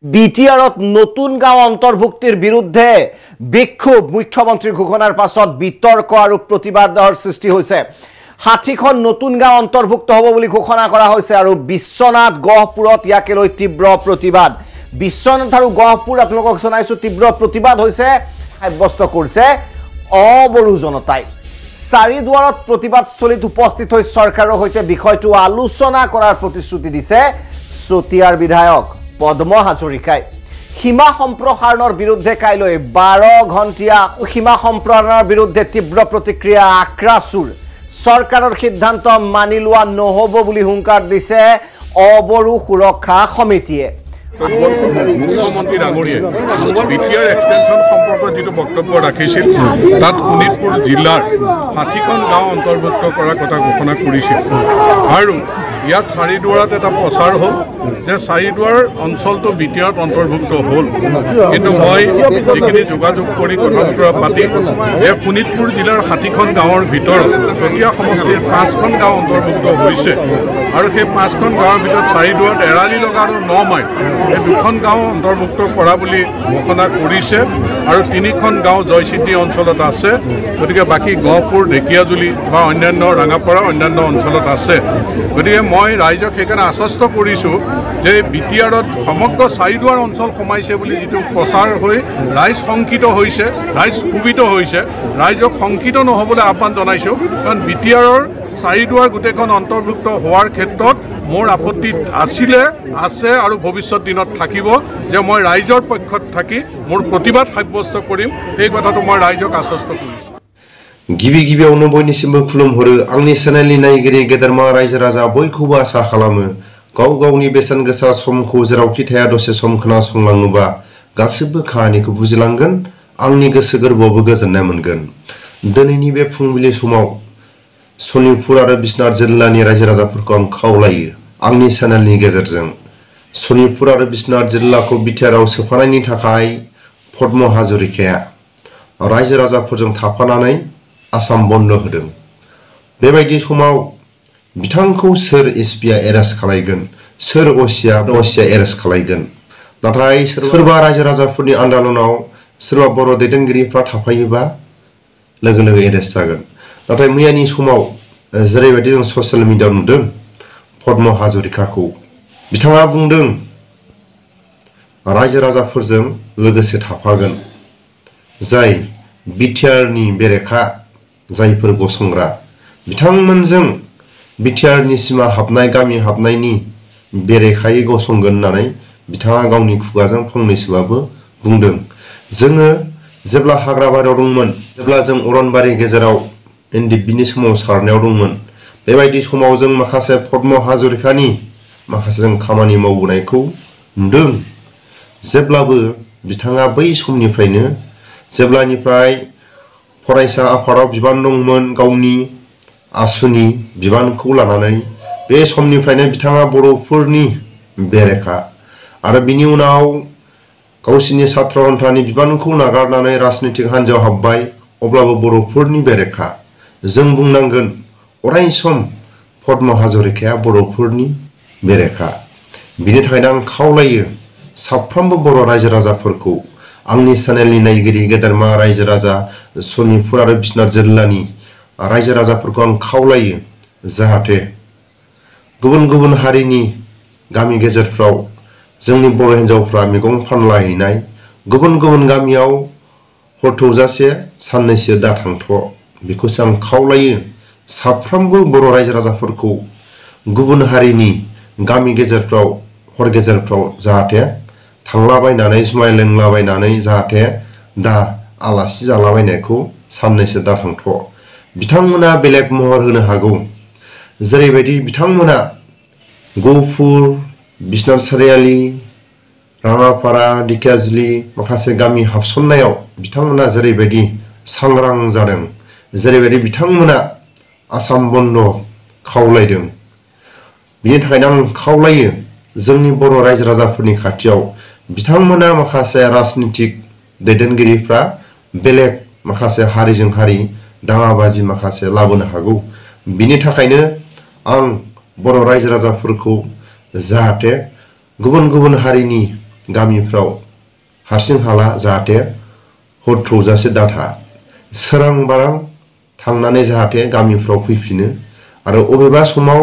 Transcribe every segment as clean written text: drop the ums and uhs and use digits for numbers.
BTRত নতুন গাঁও অন্তর্ভুক্তিৰ বিৰুদ্ধে বিক্ষোভ মুখ্যমন্ত্ৰীৰ ঘোষণাৰ পাছত বিতৰ্ক আৰু প্ৰতিবাদৰ সৃষ্টি হৈছে। 60খন নতুন গাঁও অন্তৰ্ভুক্ত হ'ব বুলি ঘোষণা কৰা হৈছে আৰু বিশ্বনাথ গহপুৰত ইয়াকে লৈ তীব্ৰ প্ৰতিবাদ। বিশ্বনাথ আৰু গহপুৰ আপোনালোকক জনাইছো তীব্ৰ প্ৰতিবাদ হৈছে সাব্যস্ত কৰিছে অবৰু জনতাই। চাৰিদুৱাৰত প্ৰতিবাদস্থলীত উপস্থিত হৈ চৰকাৰৰ সৈতে বিষয়টো আলোচনা কৰাৰ প্ৰতিশ্ৰুতি দিছে চতিয়াৰ বিধায়ক পদ্ম হাজৰিকাই। সীমা সম্প্ৰসাৰণৰ বিৰুদ্ধে কাইলৈ 12 ঘণ্টীয়া সীমা সম্প্ৰসাৰণৰ বিৰুদ্ধে তীব্ৰ প্ৰতিক্ৰিয়া আক্ৰাসুৰ। চৰকাৰৰ সিদ্ধান্ত মানি লোৱা নহ'ব বুলি হুংকাৰ দিছে অবৰু সুৰক্ষা সমিতিয়ে। মুখ্যমন্ত্ৰী ডাঙৰীয়ে BTR এক্সটেনশ্যন সম্পৰ্কত যিটো বক্তব্য ৰাখিছিল তাত শোণিতপুৰ জিলাৰ 60খন গাঁও অন্তৰ্ভুক্ত কৰাৰ কথা ঘোষণা কৰিছিল আৰু ইয়াত চাৰিদুৱাৰত এটা প্ৰচাৰ হ'ল যে চাৰিদুৱাৰ অঞ্চলটো BTRত অন্তৰ্ভুক্ত হ'ল, কিন্তু মই যিখিনি যোগাযোগ কৰি কথা বতৰা পাতি যে শোণিতপুৰ জিলাৰ 60খন গাঁৱৰ ভিতৰত চতিয়া সমষ্টিৰ 5খন গাঁও অন্তৰ্ভুক্ত হৈছে আৰু সেই 5খন গাঁৱৰ ভিতৰত চাৰিদুৱাৰত এৰালি লগা আৰু 9 মাইল এই 2খন গাঁও অন্তৰ্ভুক্ত কৰা বুলি ঘোষণা কৰিছে আৰু 3খন গাঁও জয়সিদ্ধি অঞ্চলত আছে। গতিকে বাকী গহপুৰ ঢেকিয়াজুলি বা অন্যান্য ৰাঙাপাৰা অন্যান্য অঞ্চলত আছে। গতিকে মই ৰাইজক সেইকাৰণে আশ্বস্ত কৰিছোঁ যে BTRত সমগ্ৰ চাৰিদুৱাৰ অঞ্চল সোমাইছে বুলি যিটো প্ৰচাৰ হৈ ৰাইজ শংকিত হৈছে, ৰাইজ ক্ষোভিত হৈছে, ৰাইজক শংকিত নহ'বলৈ আহ্বান জনাইছোঁ। কাৰণ BTRৰ চাৰিদুৱাৰ গোটেইখন অন্তৰ্ভুক্ত হোৱাৰ ক্ষেত্ৰত মোৰ আপত্তি আছে আৰু ভৱিষ্যত দিনত থাকিব যে মই ৰাইজৰ পক্ষত থাকি মোৰ প্ৰতিবাদ সাব্যস্ত কৰিম। সেই কথাটো মই ৰাইজক আশ্বস্ত কৰিছোঁ। गिबियावनो बयनिसिमबो खुलुमहरो आंनि चेनेलनि नायगिरि गेदेरमा रायजो राजा बयखौबो आसा खालामो गाव गावनि बेसेन गोसा समखौ जेरावखि थाया दसे सम खोनासंलाङोबा गासिबो खाहानिखौ बुजिलांगोन, आंनि गोसो गोरबोआवबो गोजोननाय मोनगोन। दिनैनि बे फुंबिलि समाव सनितपुर आरो बिश्वनाथ जिल्लानि रायजो राजाफोरखौ आं खावलायो आंनि चेनेलनि गेजेरजों सनितपुर आरो बिश्वनाथ जिल्लाखौ BTRआव सोफानायनि थाखाय पद्म हाजरिकाया रायजो राजाफोरजों थाफानानै आसाम बन्द होदों। बेबायदि समाव बिथांखौ सोर एसपिआ एरेस्ट खालायगोन, सोर असिया एरेस्ट खालायगोन। नाथाय सोरबा रायजो राजाफोरनि आन्दोलनाव सोरबा बर' दैदेनगिरिफ्रा थाफायोबा लोगो लोगो एरेस्ट जागोन। नाथाय मैयानि समाव जेरैबायदि जों ससियेल मिडियायाव नुदों पद्म हाजरिकाखौ बिथाङा बुंदों रायजो राजाफोरजों लोगोसे थाफागोन। जाय BTRनि बेरेखा जायफोर गसंग्रा बिथांमोनजों BTRनि सिमा हाबनाय गामि हाबनायनि बेरेखायै गसंगोन होननानै बिथाङा गावनि खुगाजों फंनैसोबाबो बुंदों। जोङो जेब्ला हाग्राबारियाव दंमोन, जेब्ला जों अरनबारि गेजेराव NDBनि सोमावसारनायाव दंमोन, बेबायदि समाव जों माखासे पद्म हाजरिकानि माखासे जों खामानि मावबोनायखौ नुदों। जेब्लाबो बिथाङा बै समनिफ्रायनो जेब्लानिफ्राय फरायसा आफादाव बिबान दंमोन गावनि आसुनि बिबानखौ लानानै बे समनिफ्रायनो बिथाङा बर'फोरनि बेरेखा आरो बिनि उनाव गावसिनि छात्र सन्थाननि बिबानखौ नागारनानै राजनीतिक हान्जायाव हाबबाय, अब्लाबो बर'फोरनि बेरेखा। जों बुंनांगोन अराय सम पद्म हाजरिकाया बर'फोरनि बेरेखा। बिनि थाखायनो आं खावलायो साफ्रोमबो बर' रायजो राजाफोरखौ आंनि चेनेलनि नायगिरि गेदेरमा रायजो राजा सनितपुर आरो बिश्वनाथ जिल्लानि रायजो राजाफोरखौ आं खावलायो जाहाथे गुबुन गुबुन हारिनि गामि गेजेरफ्राव जोंनि बर' हिन्जावफ्रा मैगं फानलाहैनाय, गुबुन गुबुन गामियाव हर थौजासे साननैसो दाथांथ' बेखौसो आं खावलायो। साफ्रोमबो बर' रायजो राजाफोरखौ गुबुन हारिनि गामि गेजेरफ्राव हर गेजेरफ्राव जाहाथे थांलाबायनानै जुमाय लोंलाबायनानै जाहाथे दा आलासि जालाबायनायखौ साननैसो दाथांथ'। बिथांमोना बेलेग महर होनो हागौ, जेरैबायदि बिथांमोना गहपुर, बिश्वनाथ सारियाली, राङापारा, ढेकियाजुलि माखासे गामि हाबसननायाव बिथांमोना जेरैबायदि सांग्रां जादों, जेरैबायदि बिथांमोना आसाम बन्द खावलायदों, बिनि थाखायनो आं खावलायो जोंनि बर' रायजो राजाफोरनि खाथियाव बिथांमोना माखासे राजनीतिक दैदेनगिरिफ्रा बेलेग माखासे हारिजों हारि दाङाबाजि माखासे लाबोनो हागौ। बिनि थाखायनो आं बर' रायजो राजाफोरखौ जाहाथे गुबुन गुबुन हारिनि गामिफ्राव हारसिं हाला जाहाथे हर थौजासे दाथा सोरां बारां थांनानै जाहाथे गामिफ्राव फैफिनो आरो अबेबा समाव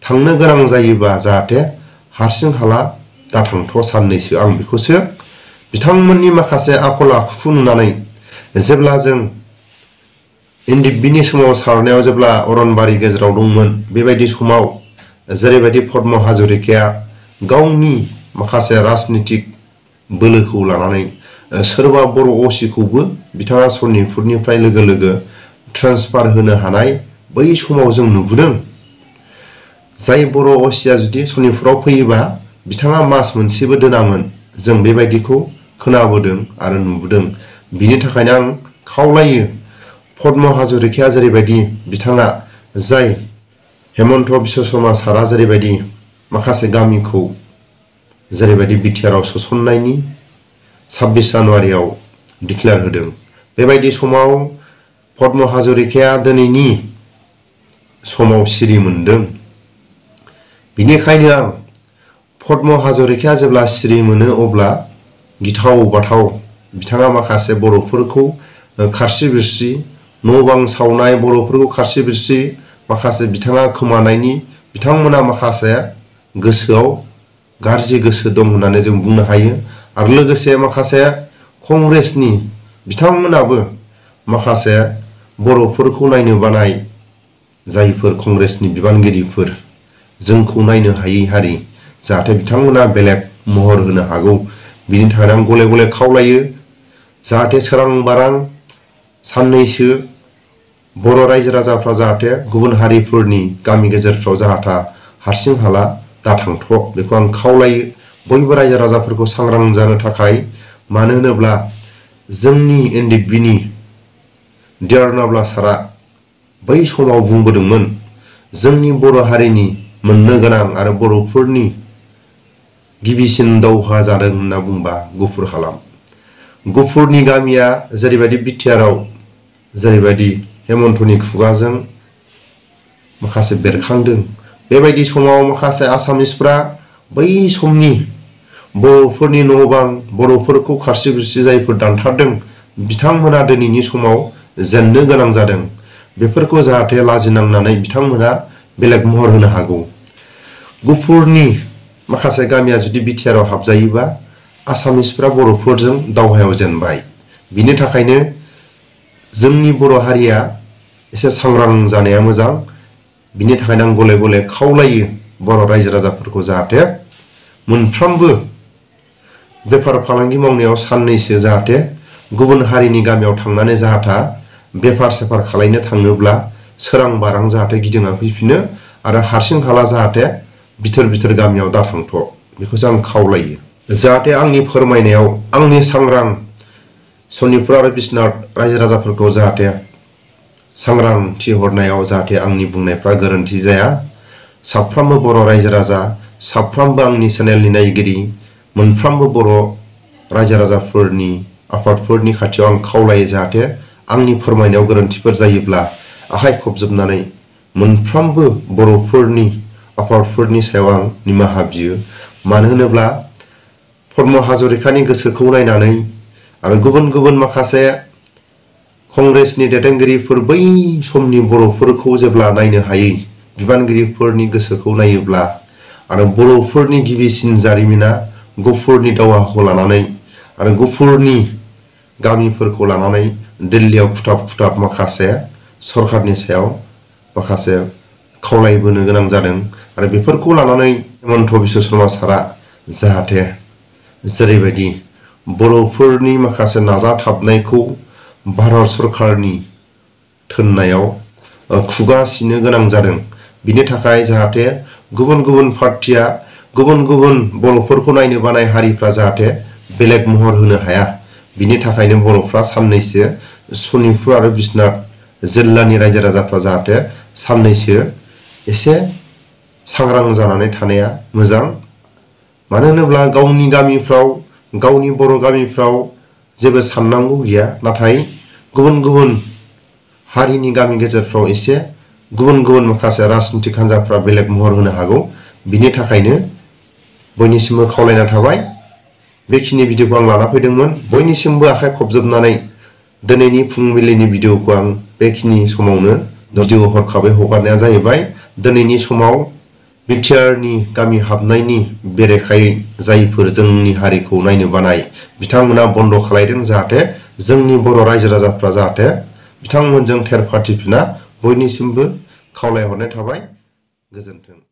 थांनो गोनां जायोबा जाहाथे हारसिं हाला दाथांथ' साननैसो आं बेखौसो बिथांमोननि माखासे आखल आखुखौ नुनानै जेब्ला जों इन्दिबिनि सोमावसारनायाव जेब्ला अरनबारि गेजेराव दंमोन बेबायदि समाव जेरैबायदि पद्म हाजरिकाया गावनि माखासे राजनितिक बोलोखौ लानानै सोरबा बर' असिखौबो बिथाङा सनितपुरनिफ्राय लोगो लोगो ट्रेन्सफार होनो हानाय बै समाव जों नुबोदों। जाय बर' असिया जुदि सनितपुराव फैयोबा बिथाङा मास मोनसेबो दोनामोन जों बेबायदिखौ खोनाबोदों आरो नुबोदों। बिनि थाखायनो आं खावलायो पद्म हाजरिकाया जेरैबायदि बिथाङा जाय हेमन्त बिश्व शर्मा सारा जेरैबायदि माखासे गामिखौ जेरैबायदि BTR आव सोसननायनि 26 जानुवारियाव डिक्लेयार होदों बेबायदि समाव पद्म हाजरिकाया दिनैनि समाव सिरि मोनदों। बिनिखायनो आं पद्म हाजरिकाया जेब्ला सिरि मोनो अब्ला गिथाव बाथाव बिथाङा माखासे बर'फोरखौ खारसि बिरसि न' बां सावनाय बर'फोरखौ खारसि बिरसि माखासे बिथाङा खोमानायनि बिथांमोना माखासे गोसोआव गाज्रि गोसो दं होननानै जों बुंनो हायो आरो लोगोसे माखासे कंग्रेसनि बिथांमोनाबो माखासे बर'फोरखौ नायनो बानाय जायफोर कंग्रेसनि बिबानगिरिफोर जोंखौ नायनो हायै हारि जाहाथे बिथांमोना बेलेग महर होनो हागौ बिनि थाखाय आं गले गले खावलायो जाहाथे सोरां बारां साननैसो बर' रायजो राजाफ्रा जाहाथे गुबुन हारिफोरनि गामि गेजेरफ्राव जाहाथा हारसिं हाला दाथांथ' बेखौ आं खावलायो बयबो रायजो राजाफोरखौ सांग्रां जानो थाखाय मानो होनोब्ला जोंनि एनडिएफबिनि डिआर सारा बै समाव बुंबोदोंमोन जोंनि बर' हारिनि मोननो गोनां आरो बर'फोरनि गिबिसिन दावहा जादों होनना बुंबा गुफुर हालाम गुफुरनि गामिया जेरैबायदि BTR आव जेरैबायदि हेमन्तनि खुगाजों माखासे बेरखांदों बेबायदि समाव माखासे आसामिसफ्रा बै समनि बर'फोरनि न' बां बर'फोरखौ खारसि बिरसि जायफोर दानथारदों बिथांमोना दिनैनि समाव जेननो गोनां जादों। बेफोरखौ जाहाथे लाजिनांनानै बिथांमोना बेलेग महर होनो हागौ। गुफुरनि माखासे गामिया जुदि BTR आव हाबजायोबा आसामिसफ्रा बर'फोरजों दावहायाव जेनबाय बिनि थाखायनो जोंनि बर' हारिया एसे सांग्रां जानाया मोजां। बिनि थाखायनो आं गले गले खावलायो बर' रायजो राजाफोरखौ जाहाथे मोनफ्रोमबो बेफार फालांगि मावनायाव साननैसो जाहाथे गुबुन हारिनि गामियाव थांनानै जाहाथा बेफार सेफार खालायनो थाङोब्ला सोरां बारां जाहाथे गिदिंना फैफिनो आरो हारसिं हाला जाहाथे बिथोर बिथोर गामियाव दाथांथ' बेखौसो आं खावलायो। जाहाथे आंनि फोरमायनायाव आंनि सांग्रां सनितपुर आरो बिश्वनाथ रायजो राजाफोरखौ जाहाथे सांग्रांथि हरनायाव जाहाथे आंनि बुंनायफ्रा गोरोन्थि जाया। साफ्रोमबो बर' रायजो राजा साफ्रोमबो आंनि चेनेलनि नायगिरि मोनफ्रोमबो बर' रायजो राजाफोरनि आफादफोरनि खाथियाव आं खावलायो जाहाथे आंनि फोरमायनायाव गोरोन्थिफोर जायोब्ला आखाइ खबजोबनानै मोनफ्रोमबो बर'फोरनि आफादफोरनि सायाव आं निमाहा बियो। मानो होनोब्ला पद्म हाजरिकानि गोसोखौ नायनानै आरो गुबुन गुबुन माखासे कंग्रेसनि दैदेनगिरिफोर बै समनि बर'फोरखौ जेब्ला नायनो हायै बिबानगिरिफोरनि गोसोखौ नायोब्ला आरो बर'फोरनि गिबिसिन जारिमिना गुफुरनि दावहाखौ लानानै आरो गुफुरनि गामिफोरखौ लानानै दिल्लीयाव खुथाब खुथाब माखासे सरकारनि सायाव माखासे खावलायबोनो गोनां जादों आरो बेफोरखौ लानानै हेमन्त बिश्व शर्मा सारा जाहाथे जेरैबायदि बर'फोरनि माखासे नाजाथाबनायखौ भारत सरकारनि थोननायाव खुगा सिनो गोनां जादों। बिनि थाखाय जाहाथे गुबुन गुबुन पार्टिया गुबुन गुबुन बर'फोरखौ नायनो बानाय हारिफ्रा जाहाथे बेलेग महर होनो हाया बिनि थाखायनो बर'फ्रा साननैसो सनितपुर आरो बिश्वनाथ जिल्लानि रायजो राजाफ्रा जाहाथे साननैसो एसे सांग्रां जानानै थानाया मोजां। मानो होनोब्ला गावनि गामिफ्राव गावनि बर' गामिफ्राव जेबो साननांगौ गैया नाथाय गुबुन गुबुन हारिनि गामि गेजेरफ्राव एसे गुबुन गुबुन माखासे राजनितिक हान्जाफ्रा बेलेग महर होनो हागौ। बिनि थाखायनो बयनिसिमबो खावलायना थाबाय बेखिनि भिडिअखौ आं लाना फैदोंमोन बयनिसिमबो आखाइ खबजोबनानै दिनैनि फुंबिलिनि भिडिअखौ आं बेखिनि समावनो भिडिअ हरखाबै हगारनाया जाहैबाय दिनैनि समाव BTR नि गामि हाबनायनि बेरेखायै जायफोर जोंनि हारिखौ नायनो बानाय बिथांमोना बन्द खालायदों जाहाथे जोंनि बर' रायजो राजाफ्रा जाहाथे बिथांमोनजों थेर फाथिफिना बयनिसिमबो खावलायहरनाय थाबाय गोजोन्थों।